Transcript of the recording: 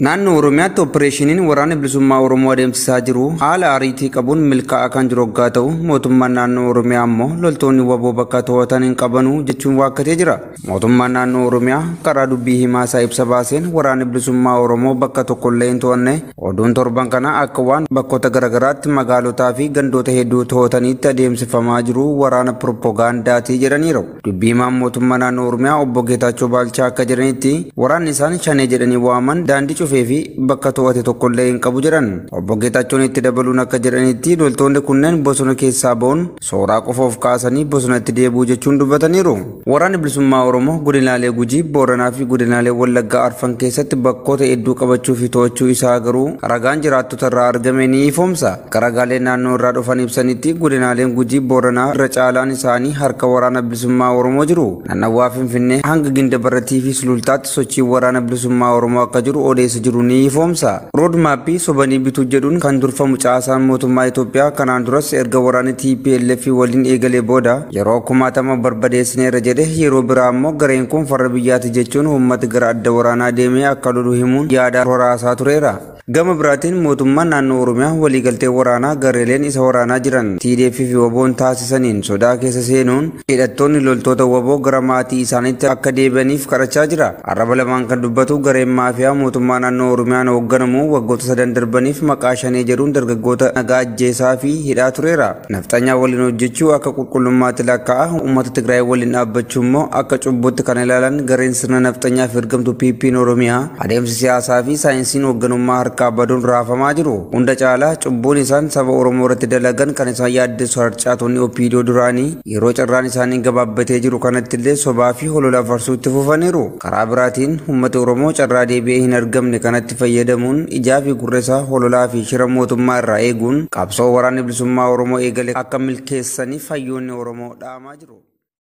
Naannoo Oromiyaatti opereeshiniin waraana bilisummaa Oromoo adeemsisaa jiru haala ariitii qabuun milkaa'aa kan jiru hoggaa ta'u, mootummaan naannoo Oromiyaa ammoo loltoonni WBO bakka to'atan hin qabanu jechuun waakkatee jira. Mootummaan naannoo Oromiyaa karaa dubbii himaa isaa ibsa baaseen waraanni bilisummaa Oromoo bakka tokkollee hin to'anne, oduun torban kana akka waan bakkoota garaagaraatti magaalotaa fi gandoota hedduu to'ataniitti adeemsifamaa jiru waraana pirooppogaandaatii jedhaniiru. Dubbii himaan mootummaa naannoo Oromiyaa obbo Geetaachoo Baalchaa akka jedhanitti waraanni isaan shanee jedhanii waaman daandii cufee fi bakka to'ate tokkollee hin qabu jedhan. Obbo Geetaachoon itti dabaluun akka jedhanitti loltoonni kunneen bosona keessaa ba'uun sooraa qofa of kaasanii bosonatti deebi'u jechuun dubbataniiru. Waraanni bilisummaa Oromoo godinaalee Gujii, Booranaa fi godinaalee Wallaggaa Arfan keessatti bakkoota hedduu qabachuu fi to'achuu isaa garuu ragaan jiraattota irraa argame ni ifoomsa. Ragaaleen naannoo irraa dhufan ibsanitti godinaaleen Gujii, Booranaa irra caalaan isaanii harka waraana bilisummaa Oromoo jiru. Naannawaa Finfinnee hanga Gindabaratii fi Sulultaatti sochii waraana bilisummaa Oromoo akka jiru odeessa jiru ni ifoomsa. Roodmaappii sobanii bituu jedhuun kan durfamu caasaan mootummaa Itoophiyaa kanaan duras erga waraanni TPLF waliin eegalee booda yeroo kumaatama barbadeessineerra jedhe, yeroo biraa ammoo gareen kun farra biyyaati jechuun uummati gara adda waraanaa deemee akka lolu himuun yaada horaasaa tureera. Gama biraatiin mootummaan naannoo Oromiyaa waliigaltee waraanaa gareeleen isa waraanaa jiran TDF fi WBO'n taasisaniin sodaa keessa seenuun hidhattoonni loltoota WBO gara maatii isaaniitti akka deebi'aniif kadhachaa jira. Arraba lamaan kan dubbatu gareen maafiyaa mootummaa naannoo Oromiyaan hoogganamu waggoota sadan darbaniif maqaa shanee jedhuun dargaggoota nagaa ajjeesaa fi hidhaa tureera. Nafxanyaa waliin hojjechuu akka qulqullummaatti lakkaa'a, uummata Tigraay waliin dhaabbachuu immoo akka cubbuutti kan ilaalan gareen sirna nafxanyaaf ergamtu PP'n Oromiyaa adeemsi siyaasaa fi saayinsiin hoogganummaa harkaa baduun raafamaa jiru. Hunda caalaa cubbuun isaan saba Oromoo irratti dalagan kan isaan yaaddessu harcaatonni OPDO duraanii yeroo carraan isaanii gabaabbatee jiru kanatti illee sobaa fi holola farsuutti fufaniiru. Karaa biraatiin uummati Oromoo carraa deebi'ee hin argamne kanatti fayyadamuun ijaa fi gurra isaa hololaa fi shira mootummaa irraa eeguun qabsoo waraanni bilisummaa Oromoo eegale akka milkeessaniif hayyoonni Oromoo dhaamaa jiru.